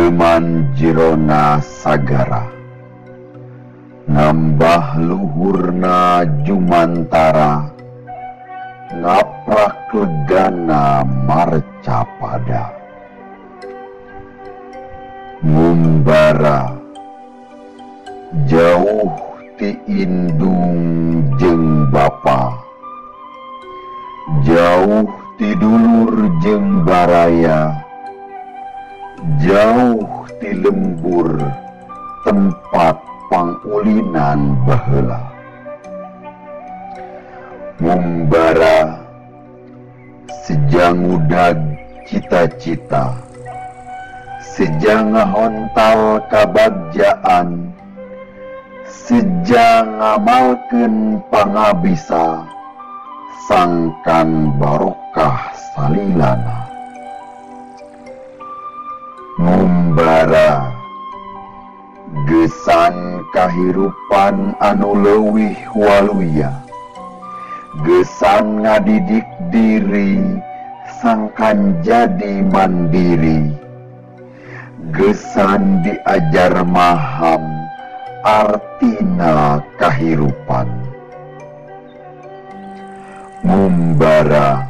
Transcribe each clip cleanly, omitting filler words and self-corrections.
Ngeureman jerona sagara, nambah luhurna jumantara, ngaprak legana marcapada. Ngumbara jauh ti indung jeung bapa, jauh ti dulur jeung baraya, jauh ti lembur tempat pangulinan baheula. Ngumbara sejang udag cita-cita, sejang ngahontal kabagjaan, sejang ngamalkeun pangabisa, sangkan barokah salilana. Ngumbara gesan kahirupan anu leuwih waluya, gesan ngadidik diri sangkan jadi mandiri, gesan diajar maham artina kahirupan. Ngumbara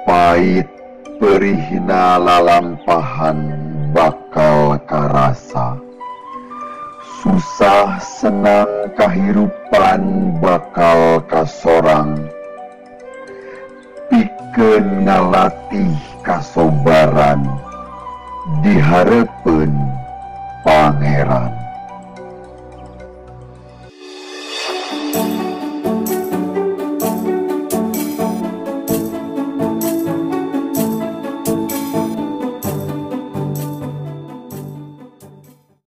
pait perihna lalampahan bakal karasa, susah senang kahirupan bakal kasorang, pikeun ngalatih kasobaran dihareupeun Pangeran.